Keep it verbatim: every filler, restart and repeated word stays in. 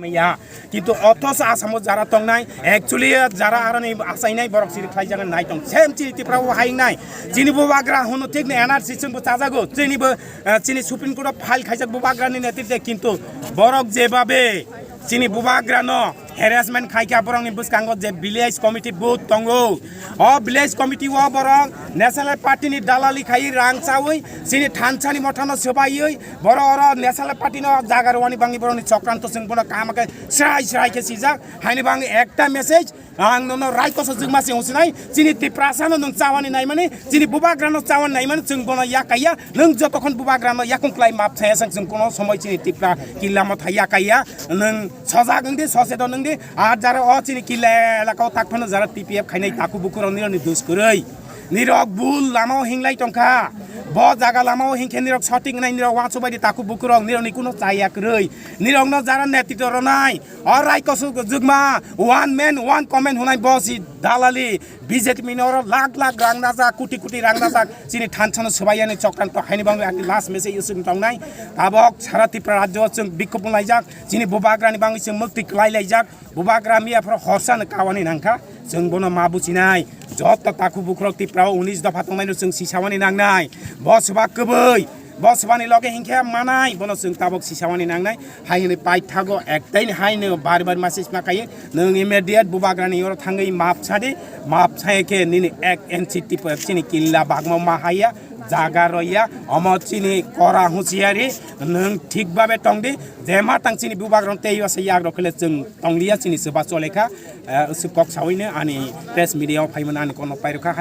Ya, kintu othocho Asamo jara tongnai, actually jara aroni achainai borok chiri khlaijagan nai tong. Same chini Tripura o haingnai. Chini bubagra hwnwi thik ni N R C chwngbo chajago. Chini bo, eh, chini Supreme Court o file khaijak bubagrani netrite, kintu borok jebabe chini bubagrano harassment khaikha borokni bwskango je village committee booth tongo. O village committee o borok National Party ni dalali khai rang chawi chini thansani mothano swbaiwi borok oro National Party no jaga rwani bangwi borokni chokranto chwng bono kaham khe srai srai khe sijak. Haini bangwi ekta message ang nono raikoso jwngma se hwnsinai, chini Tiprasano nwng chawani naimani, chini bubagrano chawani naimani chwng bono yakaiya. Nwng jotokhon bubagrano yakung klai map chaya sang chwng kono somoi chini Tipra killa motha yakaiya. Nwng sojak wngdi, soseton wngdi. Ar jara o chini killa elaka o tak phano jara T P F khainai taku bukurok nirokni dus kwrwi. Nirok bul lama o hinglai tongkha. Bo jaga lama o hinkhe nirok sotik wngnai, nirok wansuk bai di taku bukurok nirokni kuno chaya kwrwi. Nirokno jara netritw rwnai. O raikoso jwngma one man one comment hwnai bo si dalali. B J P ni oro lakh lakh rang najak, koti koti rang najak. Chini thansano swbaiyani chokranto haini bangwi ani last message chwng tongnai. Tabok sara Tripura rajyo chwng bikhop wnglaijak. Chini bubagrani bangwi chwng mwktwi kwlai laijak. Bubagra miya phoro horsa no kawani nangkha, chwng bono ma buchinai. Joto taku bukrok Tripura o unis dopha tongnaino chwng sisawani nangnai. Bo swba kwbwi, bo swbani loge hinkhe manai, bono chwng tabok sisawani nangnai. Hai hwnwi paithago ektaini haino bari bari message ma khaio. Nwng immediate bubagrani oro thangwi map sadi, map saikhe nini ek inch Tripura chini killa bagma ma haiya, jaga roiya, omo chini kora husiari, nwng thik babe tongdi, je ma tang chini bubagrok tei wasa yagrok khele chwng tongliya chini swba cholekha, eh, swk kok sawino ani press media o phaimani ani kono pairokha hai